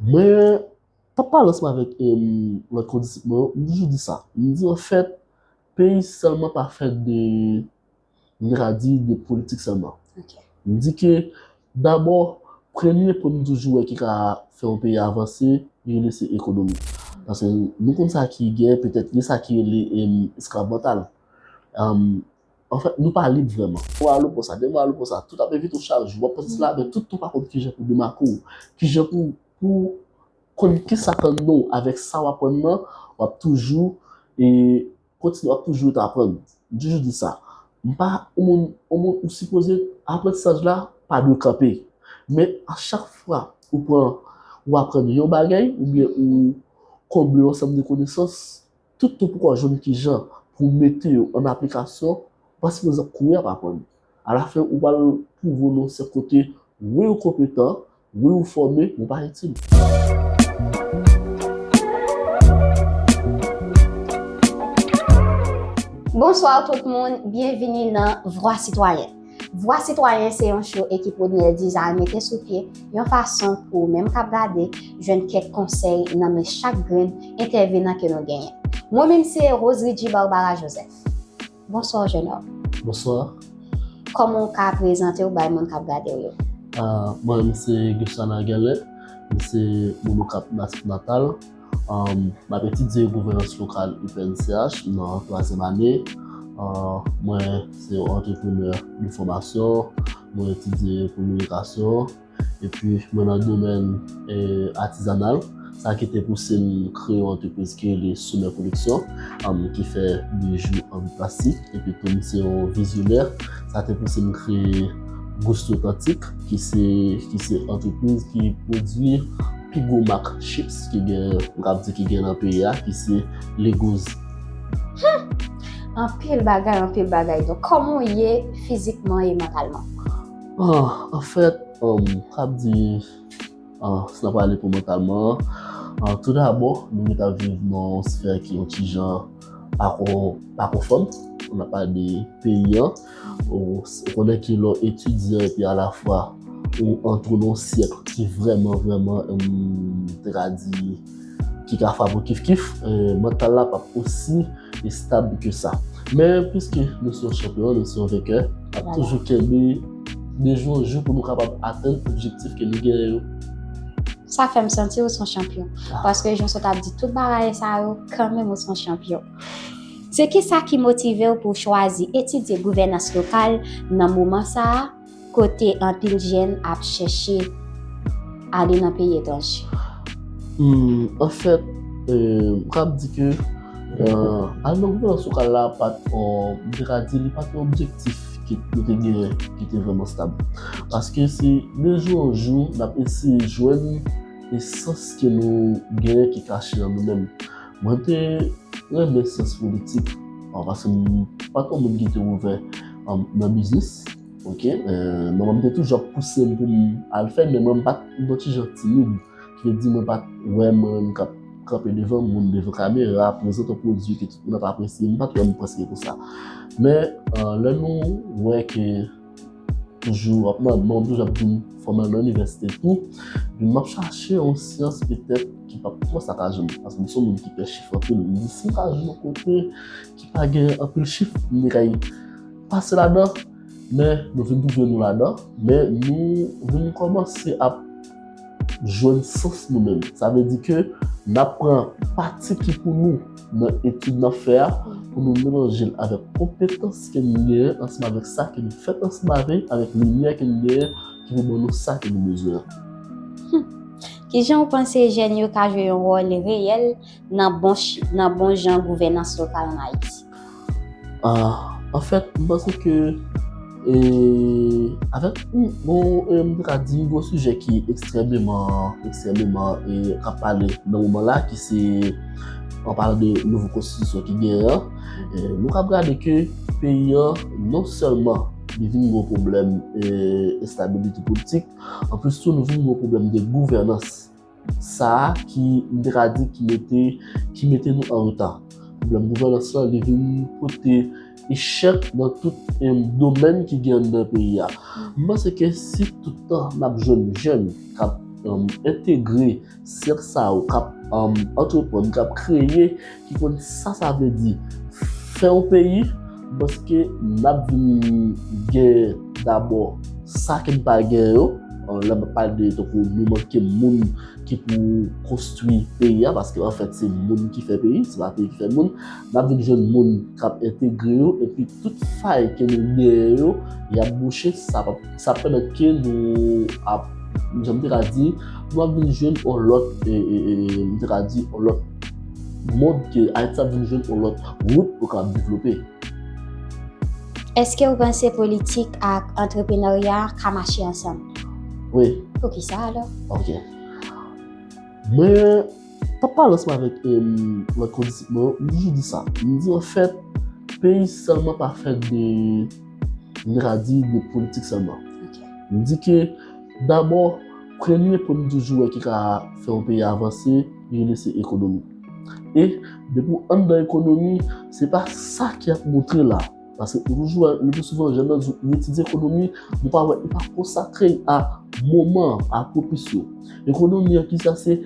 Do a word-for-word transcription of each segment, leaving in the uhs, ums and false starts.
Mwen t ap pale ansanm avèk em, lòt kondisip mwen yo, m toujou di sa. M di, anfèt, peyi sèlman pa fèt de, m te ka di, de politik sèlman. M di ke, dabò, premye pwen m toujou wè ki ka fè yon peyi avanse, li rele se ekonomi. Paske nou konn sa ki gen, petèt, gen sa ki rele em, esklav mantal. Em, anfèt, nou pa lib vrèman. Ou al ou pran sa, demen ou al ou pran sa, tout ap envite w chak jou, w ap panse sila, men tout tan w pa konn kijan pou demake w, kijan pou, pou konn kisa k anndan w avèk sa w aprann nan, w ap toujou e kontinye, w ap toujou rete aprann. M toujou di sa. M pa yon moun, yon moun ou sipoze, aprantisaj la pa dwe kanpe. Men a chak fwa ou pran, ou aprann yon bagay oubyen ou konble yon ansanm de konesans, tout tan ou poko jwenn kijan pou mete yo an aplikasyon, ou pa sipoze ap kouri ap aprann. Alafen, ou pral twouve w nan yon sèk kote, wi ou konpetan, wi ou fòme, men w pa itil. Bonswa tout moun, byenvini nan Vwa Sitwayen. Vwa Sitwayen se yon show ekip Rodnel Dizay mete sou pye yon fason pou ou menm k ap gade jwenn kèk konsèy nan men chak grenn entèvenan ke nou genyen. Mwen menm se Rose Ridji Barbara Joseph. Bonswa, jennòm. Bonswa. Kòman w ka prezante w bay moun k ap gade w yo? Ah, mwen menm se Gustana Guerlin, mwen se moun Okap natif natal. Um, m ap etidye gouvènans lokal U P N C H nan twazyèm ane. Uh, mwen se yon antreprenè de fòmasyon, mwen etidye kominikasyon, epi mwen nan domèn eh, atizanal. Sa ki te pouse m kreye yon antrepriz ki rele Summer Collection, um, ki fè bijou an plastik. Epi tou m se yon vizyonè. Sa te pouse m kreye Gusto Authentique, ki se, ki se antrepriz ki pwodui pi gwo mak chips ki gen, m kab di ki gen nan peyi a, ki se Legos. Anpil bagay, anpil bagay. Donk, kòman w ye fizikman e mantalman? Ah, anfèt, um, m kab di, ah, si n ap pale pou mantalman, ah, tou dabò, nou gentan viv nan yon sfè ki yon ti jan pa kon, pa konfòm. N ap pale de peyi an. Ou, ou konnen ke lè w etidyan epi alafwa ou antre nan yon sèk ki vrèman, vrèman, m te ka di, ki ka frape w kif kif, eh, mantal la p ap osi estab ke sa. Men piske nou se yon chanpyon, nou se yon venkè, n ap toujou kenbe de jou an jou pou nou kapab atenn objektif ke nou genyen yo. Sa fè m santi ou se yon chanpyon. Paske jan w sot ap di tout bagay sa yo, kanmenm ou se yon chanpyon. Se kisa ki motive w pou w chwazi etidye gouvènans lokal nan moman sa a, kote anpil jèn ap chèche ale nan peyi etranje? Hmm, anfèt, eh, m kab di ke eh, ale nan gouvènans lokal la pa t, eh, m te ka di li pa t yon objektif ki nou te genyen ki te vrèman stab. Paske se de jou an jou n ap eseye jwenn esans ke nou genyen ki kache nan nou menm. Mwen te renmen syans politik, ah, paske m pa t yon moun ki te ouvè, ah, nan biznis. Ok, eh, manman m te toujou ap pouse m pou m al fè l, men mwen m pa t, m t yon ti jan timid. Ki vle di mwen pa t wè mwen menm k ap kanpe devan moun, devan kamera, prezante yon pwodui ke tout moun ap apresye. M pa t wè m prèske konsa. Men, eh, lè nou wè ke toujou ap nan, mwen toujou ap di m fò m al nan inivèsite tou. Epi m ap chache yon syans petèt ki p ap twò sakaje m. Paske m se yon moun ki pè chif anpil. M di si m ka jwenn yon kote ki pa gen anpil chif, m te kay pase ladan. Men nou vin twouve nou ladan. Men nou vin kòmanse ap jwenn sans nou menm. Sa vle di ke n ap pran pati ki pou nou nan etid n ap fè a pou nou melanje l avèk konpetans ke nou genyen ansanm avèk sa ke nou fèt ansanm avè, avèk limyè ke nou genyen ki pou ban nou sa ke nou bezwen an. Kijan w panse jèn yo ka jwe yon wòl reyèl nan bon, nan bon jan gouvènans lokal an Ayiti? Ah, anfèt, m panse ke e, avèk bon, e, m te ka di yon sijè ki ekstrèmeman, ekstrèmeman e, k ap pale nan moman la, ki se, an palan de nouvo konstitisyon ki genyen an, e, nou kab gade ke peyi an non sèlman li vin gen pwoblèm e, estabilite politik, anplis tou nou vin gen pwoblèm de gouvènans. Sa a ki, m te ka di, ki mete, ki mete nou an reta. Pwoblèm gouvènans lan, li vin pote echèk nan tout em, domèn ki gen anndan peyi a. M panse ke si tout tan n ap jwenn jèn k ap um, entegre syans sa yo k ap um, antreprann, k ap kreye, ki konn sa sa vle di fè yon peyi, m panse ke n ap vin gen dabò sa ke n pa gen yo. Uh, lè m ap pale de tankou nou manke moun ki pou konstwi peyi a, paske anfèt se moun ki fè peyi, se pa peyi ki fè moun. N ap vin jwenn moun k ap entegre yo, epi tout fay ke nou genyen yo, y ap bouche, sa p ap, sa ap pèmèt ke nou ap, jan m te ka di, nou ap vin jwenn yon lòt, e, e, e, m te ka di, yon lòt mond, ke Ayiti ap vin jwenn yon lòt wout pou kapab devlope. Èske w panse politik ak antreprenarya ka mache ansanm? Wi. Poukisa alò? Ok. Mwen t ap pale ansanm avèk em, lòt kondisip mwen, m toujou di sa. M di anfèt, peyi sèlman pa fèt de, m te ka di, de politik sèlman. M di ke dabò, premye pwen m toujou wè ki ka fè yon peyi avanse, li rele se ekonomi. E depi w anndan ekonomi, se pa sa ki ap montre la. Paske ou toujou wè, le pli souvan, jan nan di w etidye ekonomi, nou pa wè, li pa konsakre a moman, a pwopis yo. Ekonomi an, kisa se,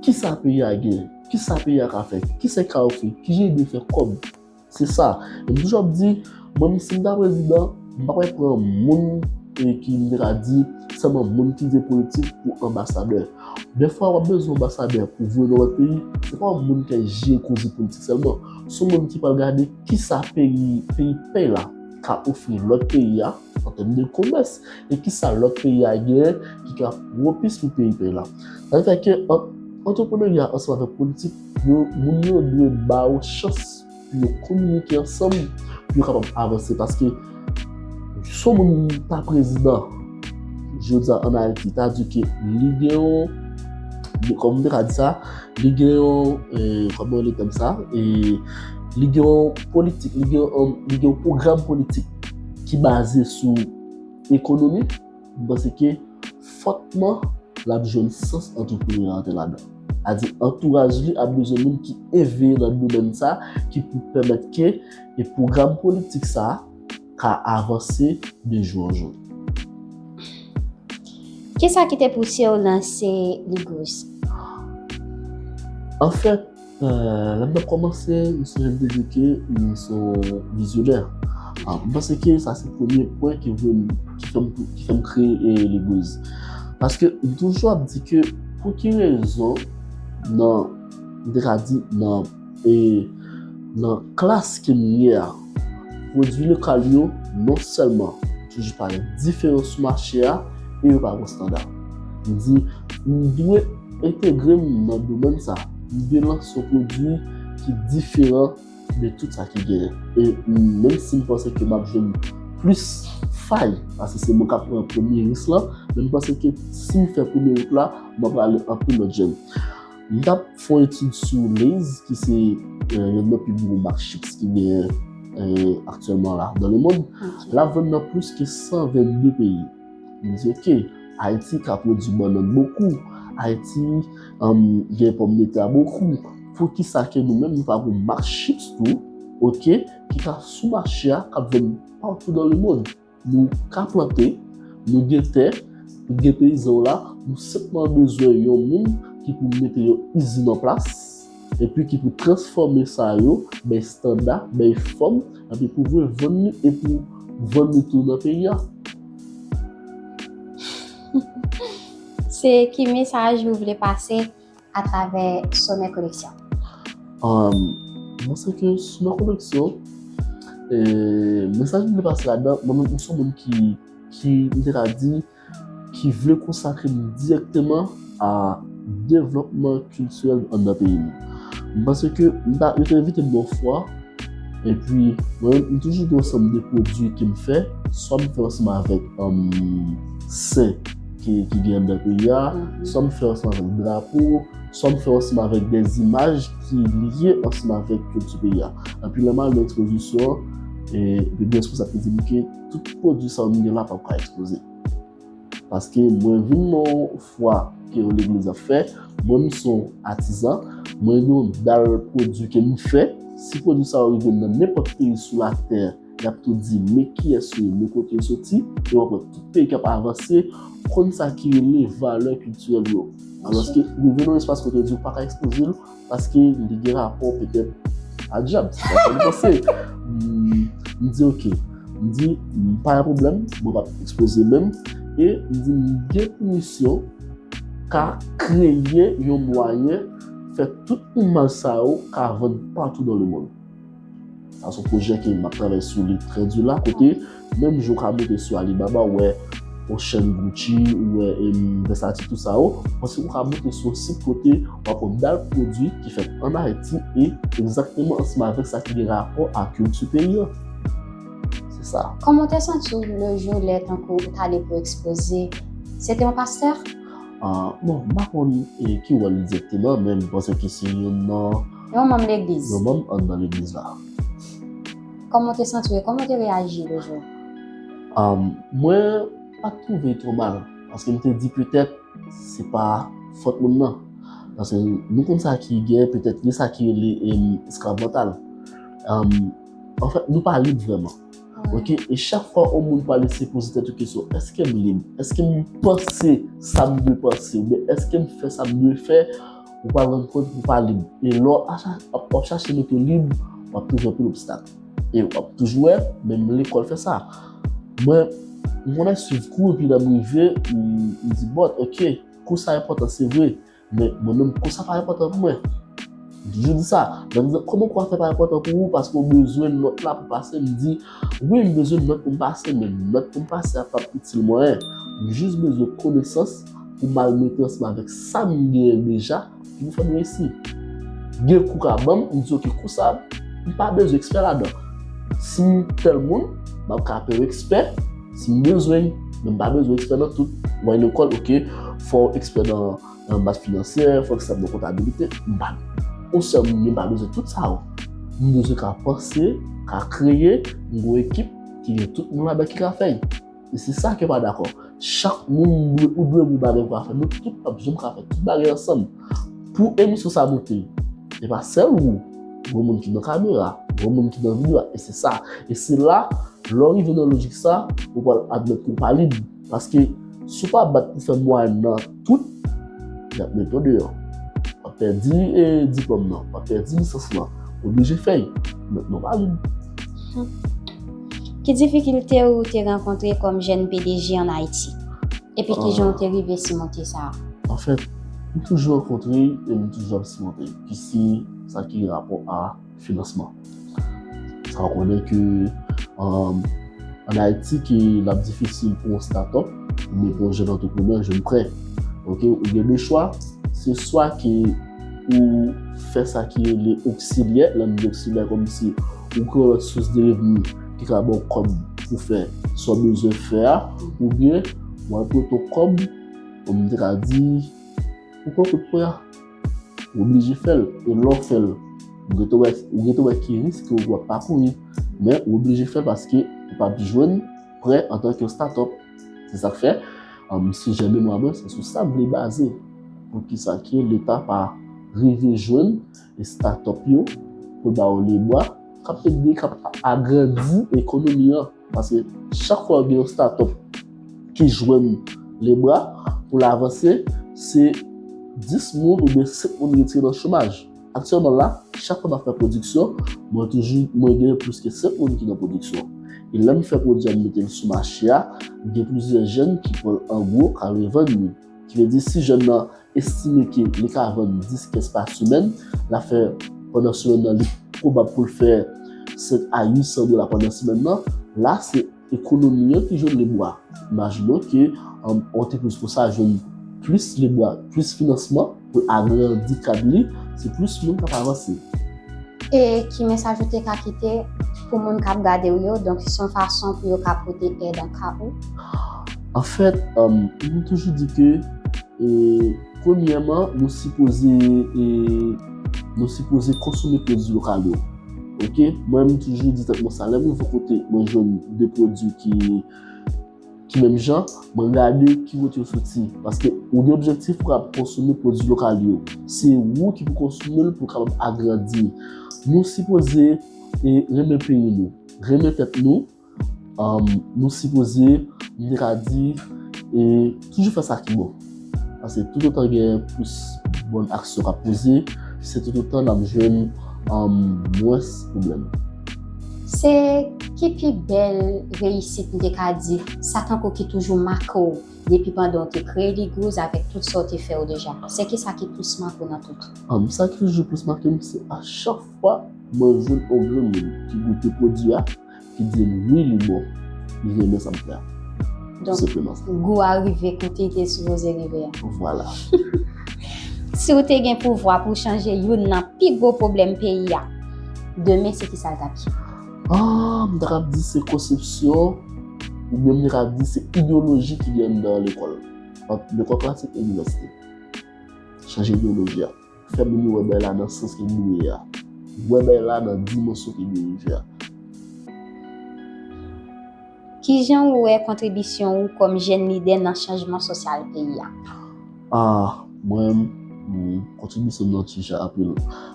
kisa peyi a gen, kisa peyi a ka fè, kisa l ka ofri, kijan li dwe fè kòb. Se sa. E m toujou ap di, mwen menm si m ta prezidan, m pa pral pran moun e ki m te ka di sèlman moun ki vle politik pou anbasadè. Dèfwa w ap bezwen anbasadè pou voye nan lòt peyi, se pa yon moun ki al jere koze politik sèlman. Se yon moun ki pral gade kisa peyi peyi pèy la ka ofri lòt peyi a an tèm de komès e kisa lòt peyi a genyen ki ka pwopis pou peyi pèy la. Sa vle fè ke antreprenarya ansanm avèk politik, yo, moun yo dwe ba yo chans pou yo kominike ansanm, pou yo kapab avanse. Paske si yon moun ta prezidan jodi a ann Ayiti, ta di ke li gen yon, kòman m te ka di sa, li gen yon, kòman yo rele tèm sa, li gen yon politik, li gen yon, li gen yon pwogram politik ki baze sou ekonomi, m panse ke fòtman l ap jwenn sans antreprenarya ladan. Sa di antouraj li ap bezwen moun ki eveye nan domèn sa ki pou pèmèt ke e pwogram politik sa ka avanse de jou an jou. Kisa ki te pouse w lanse Ligous? Anfèt, lè m t ap kòmanse, m sonje m te di ke m se yon vizyonè. M panse ke sa se premye pwen ki vle m, ki fè m, ki fè m kreye Ligous. Paske m toujou ap di ke pou ki rezon nan, m te ka di nan, e, nan klas ke m ye a, pwodui lokal yo non sèlman toujou parèt diferan sou mache a e yo pa gen estanda. M di, m dwe entegre m nan domèn sa. M dwe lanse yon pwodui ki diferan de tout sa ki genyen. E menm si m panse ke m ap jwenn plis fay, paske se mwen k ap pran premye risk lan, men m panse ke si m fè premye wout la, m ap rale anpil lòt jèn. M t ap fè yon etid sou Lay's, ki se youn nan pi gwo mak chips ki genyen aktyèlman la dans le monde. L ap vann nan plis ke san vennde peyi. M di, oke, Ayiti ka pwodui bannann bokou. Ayiti gen pòmdetè bokou. Poukisa ke nou menm nou pa gon mak chips tou, oke, ki ka sou mache a, k ap vann partou dans le monde? Nou ka plante, nou gen tè, nou gen peyizan yo la, nou senpman bezwen yon moun ki pou mete yon izin an plas, epi ki pou transfòme sa yo, bay estanda, bay fòm, epi pou vre vann li e pou vann li tou nan peyi a. Se ki mesaj ou vle pase atravè Somè Koleksyon? Mwen se ke Somè Koleksyon, mesaj m vle pase ladan, mwen menm m se yon moun ki, ki m te ka di, ki vle konsakre m dirèkteman a devlòpman kiltirèl anndan peyi m. M panse ke m ta, yo te envite m yon fwa, epi mwen menm m toujou gen yon ansanm de pwodui ke m fè, swa m fè ansanm avèk sen ki, ki gen anndan peyi a, swa m fè ansanm avèk drapo, swa m fè ansanm avèk de zimaj ki lye ansanm avèk kilti peyi a. Epi lè m al nan ekspozisyon an, e gen responsab ki di m ke tout pwodui sa yo m gen la p ap ka ekspoze. Paske mwen vin nan yon fwa ke yon legliz ap fè, mwen m se yon atizan, mwen gen yon dal pwodui ke m fè. Si pwodui sa yo rive nan nenpòt peyi sou latè, y ap tou di men kiyès yo ye, men kote yo soti, e w ap wè tout peyi k ap avanse konn sa ki rele valè kiltirèl yo. Alòske, rive nan yon espas kote yo di w pa ka ekspoze l, paske li gen rapò petèt a dyab, se sa m panse. M, m di, "Ok." M di, "M pa gen pwoblèm, mwen p ap ekspoze menm." E m di, "M gen pou misyon ka kreye yon mwayen fè tout imaj sa yo ka vann patou dans le monde." Sa se yon pwojè ke m ap travay sou li trè di la, kote menm jan w ka monte sou Alibaba, w wè yon chèn Gucci, ou wè, em, Versace, tout sa yo, paske w ka monte sou yon sit kote w ap wè bèl pwodui ki fèt ann Ayiti e egzakteman ansanm avèk sa ki gen rapò a kilti peyi an. Se sa. Kòman w te santi w le jou lè tankou ou t ale pou ekspoze? Se te yon pastè? Ah, bon, m pa konn, eh, ki wòl li egzakteman, men m panse ke se youn nan yon manm legliz. Yon manm anndan legliz la. Kòman w te santi w e kòman w te reyaji le jou? Ah, mwen pa t twouve l twò mal, paske m te di petèt se pa fòt moun nan. Paske nou konn sa ki gen, petèt gen sa ki rele, em, esklav mantal. Em, anfèt, nou pa lib vrèman. Ok, e chak fwa yon moun pale, se poze tèt ou kesyon, èske m lib? Èske m panse sa m dwe panse? Oubyen èske m fè sa m dwe fè? Ou pral rann kont ou pa lib. E lè w ap cha-, ap, ap chache mete w lib, w ap toujou anpil obstak. E w ap toujou wè, menm lekòl fè sa. Mwen, m konn al swiv kou, epi lè m rive, m, m di, "But, ok, kou sa enpòtan, se vre." Men mwen menm, kou sa pa enpòtan pou mwen. M toujou di sa. Lè m di, "Kòman kou a fè pa enpòtan pou ou? Paske w bezwen nòt la pou pase." M di, "Wi, m bezwen nòt pou m pase, men nòt pou m pase a p ap itil mwen anyen. M jis bezwen konesans pou m al mete ansanm avèk sa m genyen deja, pou m fè m reyisi." Gen kou k ap ban m, m di, "Ok, kou sa, m pa bezwen ekspè ladan. Si m tèl moun, m ap ka apre w ekspè, si m bezwen, men m pa bezwen ekspè nan tout." W al lekòl, ok, fò w ekspè nan nan math finansyè, fò w ekspè nan kontabilite, m pa, yon sèl moun, m pa bezwen tout sa yo. M bezwen ka panse, ka kreye, m gen yon ekip ki gen tout moun ladan ki ka fè l. E se sa ke m pa dakò. Chak moun dwe, ou dwe gen yon bagay pou ka fè. Nou tout p ap janm ka fè tout bagay ansanm. Pou emisyon sa monte, e pa sèl ou, gen moun ki nan kamera, gen moun ki nan videyo a, e se sa. E se la, lè w rive nan lojik sa, ou pral admèt ke w pa lib. Paske si w pa bat pou fè mwayèn nan tout, y ap mete w deyò. W ap pèdi, e, diplòm nan, w ap pèdi lisans lan. W oblije fè l. Mentnan w pa lib. Ki difikilte ou te rankontre kòm jèn P D G ann Ayiti? Epi kijan ou te rive simonte sa? Anfèt, m toujou rankontre e m toujou ap simonte, ki se sa ki gen rapò a finansman. Sa w konnen ke, um, ann Ayiti ke l ap difisil pou yon start-up oubyen pou yon jèn antreprenè jwenn prè. Ok, ou gen de chwa, se swa ke ou fè sa ki rele oksilyè, lè m di oksilyè kòmsi ou kreye yon lòt sous de revni ki ka ba w kòb pou fè sa w bezwen fè a, oubyen w al prete w kòb, kòm m te ka di, ou pran kout pwen a. Ou oblije fè l. E lè w fè l, ou gentan wè, ou gentan wè ki risk ke w ap pa kouri. Men ou oblije fè l paske ou p ap jwenn prè antanke yon start-up. Se sa k fè, um, sijè memwa mwen, se sou sa m vle baze. Poukisa ke Leta pa rive jwenn e start-up yo pou l ba yo lebwa k ap ede, k ap agrandi ekonomi an? Paske chak fwa gen yon start-up ki jwenn lebwa pou l avanse, se dis moun oubyen senk moun retire nan chomaj. Aktyèlman la, chak fwa m ap fè pwodiksyon, mwen toujou, mwen gen plis ke senk moun ki nan pwodiksyon. E lè m fè pwodui a, m mete l sou mache a, gen plizyè jèn ki pran l an gwo, k al revann li. Ki vle di, si jèn nan estime ke li ka vann dis kès pa semèn, l ap fè pandan semèn nan, li pwobab pou l fè senk a uit san dola pandan semèn nan, la, se ekonomi an ki jwenn lebwa. Imajine w ke, um, yon antrepriz konsa jwenn plis lebwa, plis finansman pou l agrandi kad li, se plis moun k ap avanse. E ki mesaj ou te ka kite pou moun k ap gade w yo? Donk, se yon fason pou yo ka pote èd an ka ou? Anfèt, um, m toujou di ke, e, premyèman, nou sipoze, e, nou sipoze konsome pwodui lokal yo. Ok? Mwen, m toujou di tèt mwen sa. Lè m rive kote mwen jwenn de pwodui ki, ki menm jan, mwen gade ki kote yo soti. Paske ou gen objektif pou w ap konsome pwodui lokal yo. Se ou ki pou konsome l pou w kapab agrandi. Nou sipoze e renmen peyi nou, renmen tèt nou, um, nou sipoze, m te ka di, e toujou fè sa ki bon. Paske toutotan gen plis bòn aksyon k ap poze, se toutotan n ap jwenn, um, mwens pwoblèm. Se ki pi bèl reyisit, m te ka di, sa tankou ki toujou make w depi pandan w te kreye Ligouz avèk tout sa w te fè yo deja? Se ki sa ki plis make w nan tout? Um, sa ki toujou plis make m, se a chak fwa mwen jwenn yon grenn moun ki goute pwodui a, ki di m wi, li bon, li renmen sa m fè a. Tou Donk, senpleman sa. Gou a rive kote l te sipoze rive a. Vwala. Si w te gen pouvwa pou w chanje youn nan pi gwo pwoblèm peyi a, demen se ki sa l t ap ye? Ah, m ta kab di se konsepsyon, oubyen m ta kab di se ideyoloji ki gen anndan lekòl. Ant lekòl klasik e inivèsite. Chanje ideyoloji a. Fè moun yo wè bagay la nan sans ke li ye a. Wè bagay la nan dimansyon ke li ye a. Kijan ou wè kontribisyon ou kòm jèn lidè nan chanjman sosyal peyi a? Ah, mwen, mm, kontribisyon m nan ti jan anpil.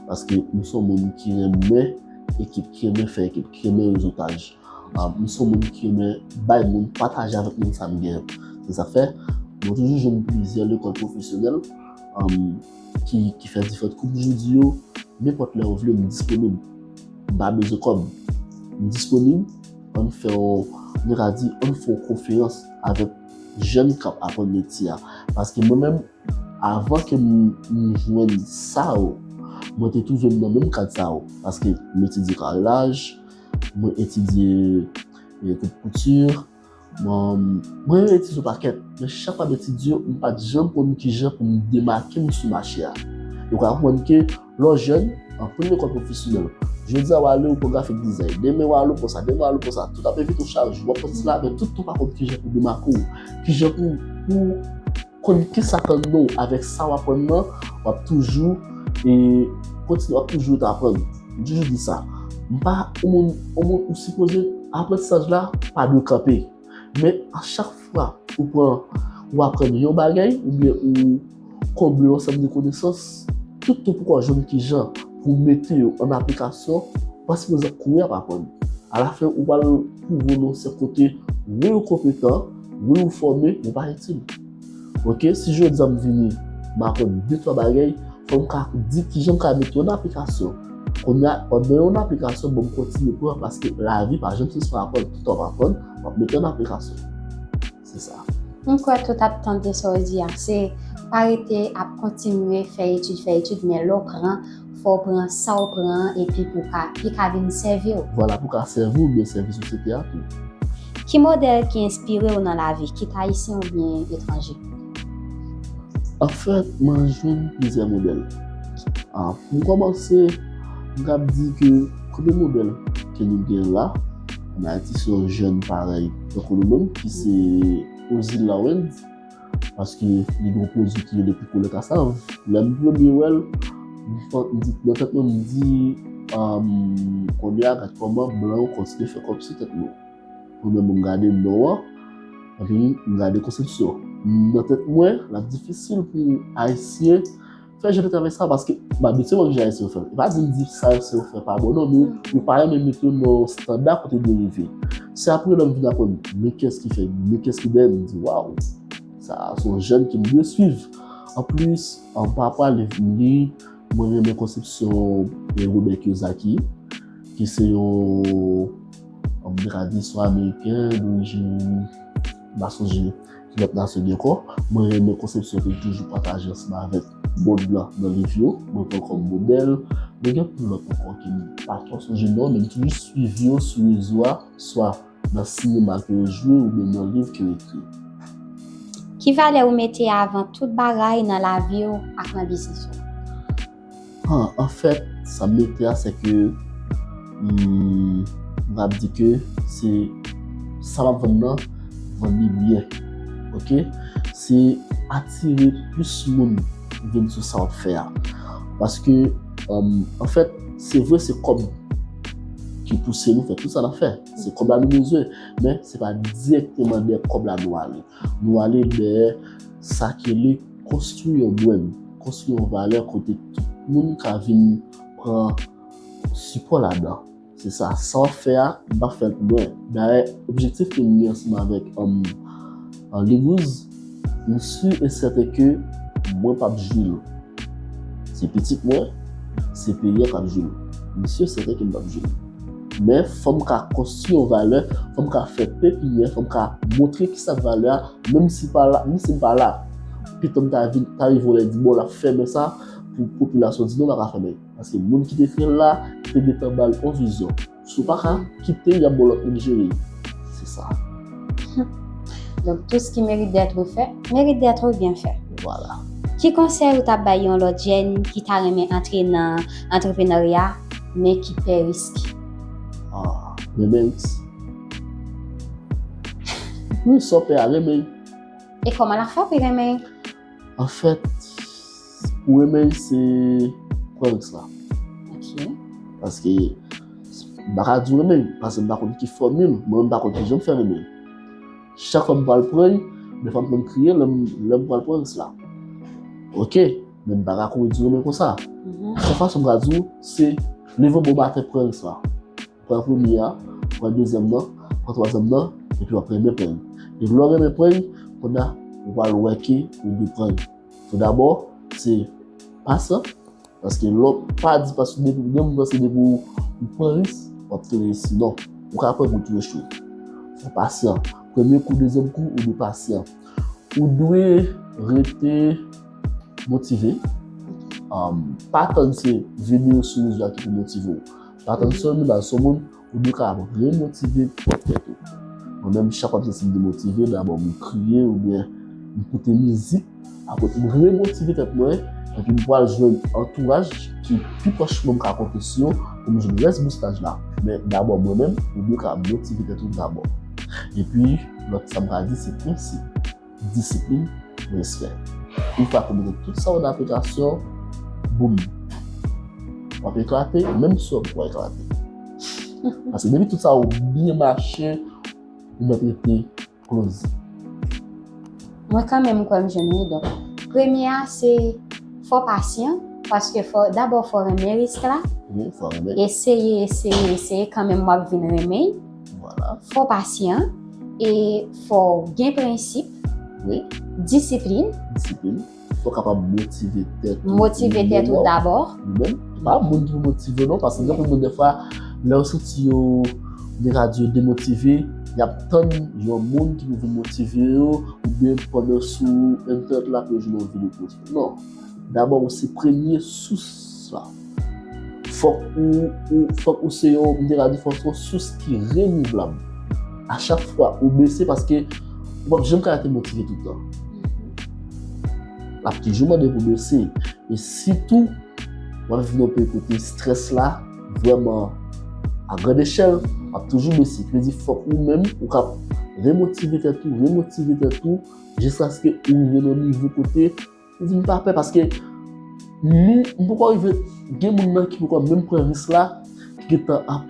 Paske m se yon moun ki renmen ekip, ki renmen fè ekip, ki renmen rezotaj. Ah, m se yon moun ki renmen bay moun, pataje avèk moun sa m gen. Se sa k fè, mwen toujou jwenn plizyè lekòl pwofesyonèl, um, ki, ki fè diferan. Kòm jodi yo, nenpòt lè ou vle, m disponib. M pa bezwen kòb. M disponib. Ann fè yon, nou ka di, ann fè yon konferans avèk jèn k ap aprann metye a. Paske mwen menm, avan ke m, m jwenn sa yo, mwen te twouve m nan menm kad sa yo. Paske m etidye karilaj, mwen etidye, e, koup kouti, mwen, mwen etidye yon pakèt. Men chak fwa m etidye, m pa t janm konn kijan pou m demake m sou mache a. Ou ka konprann ke lè w jèn, anpil lekòl pwofesyonèl. Jodi a w ale, ou pran grafik dizay. Demen w ale, ou pran sa. Demen w ale, ou pran sa. Tout ap envite w chak jou. W ap pran ti la, men tout tan w pa konn kijan pou demake w. Kijan pou, pou konn kisa k anndan w avèk sa w aprann nan, w ap toujou, e, kontinye, w ap toujou ret aprann. M toujou di sa. M pa, yon moun, yon moun ou sipoze, aprantisaj la pa dwe kanpe. Men a chak fwa ou pran, ou aprann yon bagay, oubyen ou konble yon ansanm de konesans, tout tan poko w jwenn kijan pou mete yo an aplikasyon, ou pa sipoze ap kouri ap aprann. Alafen, ou pral twouve w nan yon sèk kote, wi ou konpetan, wi ou fòme, men ou pa itil. Oke, si jodi a m vini, m aprann de twa bagay, fò m ka di kijan m ka mete yo an aplikasyon. Kounye a, pandan yo an aplikasyon, bon, m kontinye pran, paske lavi pa janm sispann aprann, tout tan w ap aprann, w ap mete an aplikasyon. Se sa. M kwè tout ap tande sa w di a. Se pa rete ap kontinye fè etid, fè etid, men lè w pran, fò w pran sa w pran an, epi pou ka, li ka vin sèvi w. Vwala, pou ka sèvi w, oubyen sèvi sosyete a tou. Ki modèl ki enspire w nan lavi, kit ayisyen oubyen etranje? Anfèt, mwen jwenn plizyè modèl. Ah, pou m kòmanse, m kab di ke premye modèl ke nou gen la, ann Ayiti, se yon jèn parèy tankou nou menm, ki se Ozil Lawens, paske li gen yon pwodui ki rele Pikolè Kasav. Lè m premye wè l, m fè, m di, nan tèt mwen, m di, um, kounye a, gad kòman blan yo kontinye fè kòb sou tèt nou. Premyèman, m gade non an, epi m gade konsepsyon. Nan tèt mwen, l ap difisil pou Ayisyen fè jan de travay sa, paske m abitye wè jan Ayisyen yo fè l. E pa di m di sa Ayisyen yo fè pa bon, non, men yo pa renmen mete yo nan yon estanda kote yo dwe rive. Se apre lè m vin aprann, men kiyès ki fè, men kiyès ki dèyè, m di, waw, sa se yon jèn ke m dwe swiv. Anplis, an, pa rapò a liv m li, mwen renmen konsepsyon, e, Robert Kiyosaki, ki se yon, an, m te ka di, se yon Ameriken dorijin, m pa sonje ki lòt nasyon li ankò. Mwen renmen konsepsyon ke l toujou pataje ansanm avèk mond lan nan liv yo. Mwen pran kòm modèl. Men gen anpil lòt ankò ke m pa twò sonje non, men m toujou swiv yo sou rezo a, swa nan sinema ke yo jwe oubyen nan liv ke yo ekri. Ki valè ou mete avan tout bagay nan lavi w ak nan biznis ou? Ah, anfèt, sa m mete a, se ke, hmm, m ap di ke se sa m ap vann nan, vann li byen. Oke? Se atire plis moun vin sou sa w ap fè a. Paske, um, anfèt, se vre, se kòb ki pouse nou fè tout sa n ap fè. Se kòb la nou bezwen, men se pa dirèkteman dèyè kòb la nou ale. Nou ale dèyè sa ki rele konstwi yon brand, konstwi yon valè kote tout moun ka vin pran sipò ladan. Se sa, sa w ap fè a, m p ap fè l pou mwen. Dayè, objektif ke m gen ansanm avèk, um, uh, Ligouz, m si e sèten ke mwen p ap jwi l. Se pitit mwen, se peyi a k ap jwi l. M si e sèten ke m p ap jwi l. Men fò m ka konstwi yon valè, fò m ka fè pepinyè, fò m ka montre ki sa k valè a, menm si pa la, menm si m pa la. Pitit mwen ta vin, ta rive yon lè di, bon, l ap fèmen sa, pou popilasyon di non, l pa ka fèmen. Paske moun ki te fè l la, te gentan ba l yon vizyon. Si w pa ka kite, y ap ba w lòt moun jere. Se sa. Donc, tout ce qui mérite d'être fait, mérite d'être bien fait. Vwala. Ki konsèy ou t ap bay yon lòt jèn ki ta renmen antre nan antreprenarya, men ki pè risk? Ah, renmen risk. Wi, sa w pè a, renmen. E kòman l ap fè pou renmen? Anfèt, pou renmen, se pran risk la. Ok. Paske, m pa ka di w renmen, paske m pa konn ki fòmil, mwen menm m pa konn kijan m fè renmen. Chak fwa m pral pran, defwa m konn kriye lè m lè m pral pran risk la. Ok, men m pa ka kouri di renmen konsa. Mhm. Sèl fason m ka di w, se leve yon bon maten pran risk la. Pran premye a, pran dezyèm nan, pran twazyèm nan, epi w ap renmen pran. Epi lè w renmen pran, kounye a, ou pral wè ke ou dwe pran. Tou dabò, se pasyan, paske lè w pa di, paske depi gen moun panse depi w pran risk, w ap tou reyisi. Non, ou ka pran kou tou echwe. Fò pasyan. Premye kou, dezyèm kou, ou dwe pasyan. Ou dwe rete motive. Um, pa tann se vini yo sou rezo a ki pou motive w. Pa tann se yon moun, se yon moun, ou dwe ka remotive pwòp tèt ou. Mwen menm, chak fwa m santi m demotive, dabò m kriye oubyen m koute mizik, apre m remotive tèt mwen, epi m pral jwenn antouraj ki pi pwòch mwen m ka konte sou yo pou m jwenn rès boustaj la. Men dabò mwen menm, ou dwe ka motive tèt ou dabò. Epi, lòt sa m ka di, se prensip, disiplin, respè. Yon fwa ke w mete tout sa yo nan aplikasyon, boum, w ap eklate, menm si w ap eklate. Paske depi tout sa yo byen mache, ou mèt rete close. Mwen kanmenm, m kwè m jwenn li. Donk, premye a, se fò pasyan, paske fò, dabò fò renmen risk la. Wi, fò renmen. Eseye, eseye, eseye, kanmenm w ap vin renmen. Vwala. Fò pasyan, e fò gen prensip, Wi, disiplin. Disiplin. Fò w kapab motive tèt ou. Motive tèt ou dabò. Ou menm. Pa moun ki pou motive w, non, paske gen anpil moun, defwa, lè yo santi yo, de ka di yo demotive, y ap tann yon moun ki pou vin motive yo, oubyen pandan sou entènèt la pou yo jwenn yon videyo pou motive. Non. Dabò, ou se premye sous la. Fòk ou, ou, fòk ou se yon, m te ka di, fòk se yon sous ki renouvlab. A chak fwa ou bese, paske ou p ap janm ka rete motive tout tan. L ap toujou mande pou w bese. E sitou, w ap viv nan yon peyi kote estrès la vrèman a grande échelle, ap toujou bese. Ki vle di fòk ou menm, ou ka remotive tèt ou, remotive tèt ou, jiskaske ou rive nan nivo kote ou vin pa pè, paske nou, m poko rive, gen moun nan ki poko menm pran risk la, ki gentan ap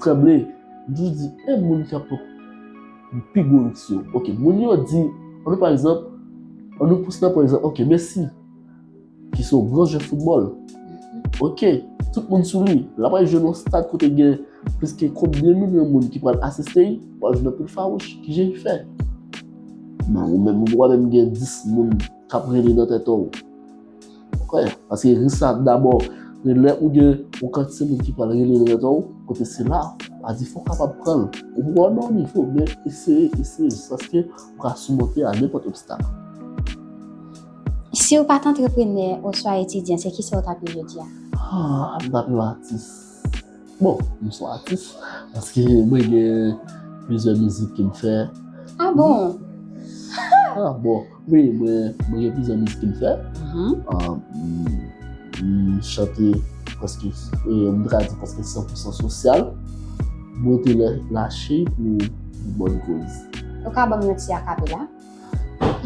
tranble. M toujou di, e moun ki ap pran pi gwo risk yo. Ok, moun yo di, ann nou pa egzanp, ann nou pran egzanp, ok, Messi, ki se yon gran jwè foutbòl. Ok, tout moun sou li. L ap al jwe nan yon stad kote gen plis ke konbyen milyon moun ki pral asiste, y pral jwenn anpil fawouch. Kijan y fè? Men ou menm, ou pa menm gen dis moun k ap rele nan tèt ou. Ok, paske risk la dabò, men lè ou gen yon kantite moun ki pral rele nan tèt ou, kote se la, a di fò w kapab pran l. Ou poko nan yon nivo, men eseye, eseye, jiskaske ou ka simonte a nenpòt obstak. Si w pa t antreprenè oswa etidyan, se kisa w t ap ye jodi a? Ah, m t ap yon atis. Bon, m se yon atis, paske mwen gen plizyè mizik ke m fè. Ah bon? Ah, bon, wi, mwen, mwen gen plizyè mizik ke m fè. Mhm. Ah, m, m chante prèske, eh, m ta di prèske san pou san sosyal. Mwen te lè lache pou yon bòn koz. Ou ka ban m yon ti akapela?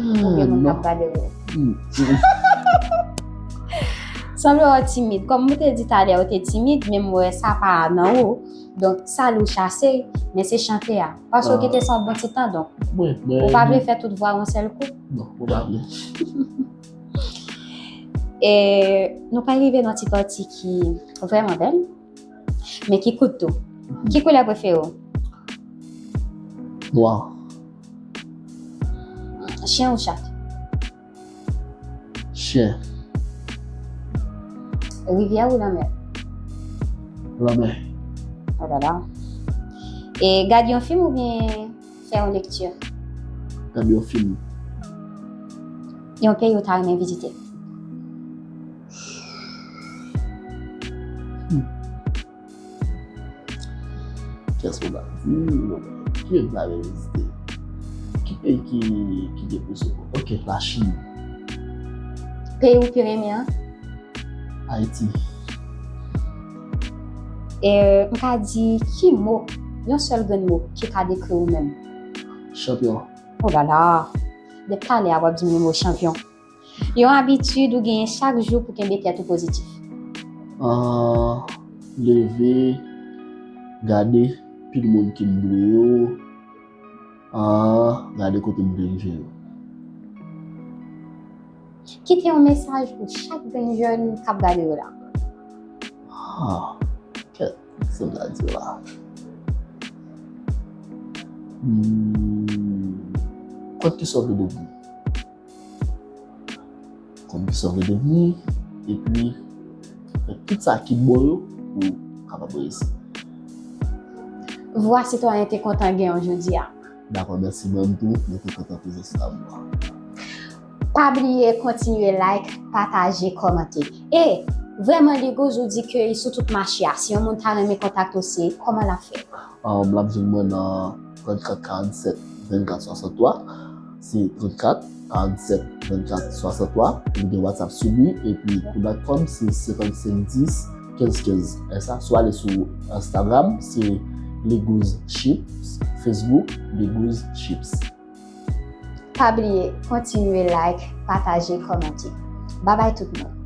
Oubyen moun k ap gade w? Hmm. Sanble w timid. Kòm ou te di talè, ou te timid, men m wè sa pa nan ou. Donk, sa li w chase, men se chante a. Paske w kite sa yon bon ti tan, donk. Mwen, mwen, Ou pa vle fè tout vwa yon sèl kou? Non, mwen pa vle. E nou pral rive nan ti pati ki vrèman bèl, men ki kout tou. Ki koulè prefere w? Nwa. Chen ou chat? Chen. Rivyè ou lanmè? Lanmè. Oh la la. E gade yon fim oubyen fè yon lekti? Gade yon fim. Yon peyi ou ta renmen vizite? Kiyès mwen ta di? Ki peyi m ta renmen vizite? Ki peyi ki, ki gen plis opò? Ok, Lachin. Peyi ou pi renmen an? Ayiti. E m ka di ki mo, yon sèl grenn mo ki ka dekri ou menm? Chanpyon. Oh la la. Depi talè a w ap di m le mo chanpyon. Yon abitid ou genyen chak jou pou kenbe tèt ou pozitif? Ah, leve, gade pil moun ki m dwe yo. Ah, gade kote m vle rive yo. Kite yon mesaj pou chak grenn jèn k ap gade yo la. Ah, kèt, sa m ta di la. Hmm, konn kisa w vle devni. Konn kisa w vle devni, epi fè tout sa ki bon yo pou w kapab reyisi. Vwa Sitwayen te kontan gen w jodi a. Dakò, mèsi mwen tou, mwen te kontan prezans la pou mwen. Pa bliye kontinye like, pataje, kòmante. E vrèman, Ligouz ou di ke li sou tout mache a. Si yon moun ta renmen kontakte w, se kòman l ap fè? Um, l ap jwenn mwen nan trannkat karannsèt vennkat swasanntwa. Se trannkat karannsèt vennkat swasanntwa. Li gen WhatsApp sou li. Epi pou dot com, se senkannsenk dis kenz kenz. E sa, si w ale sou Instagram, se Ligouz Chips. Facebook, Ligouz Chips. Pa bliye kontinye like, pataje, kòmante. Babay tout moun.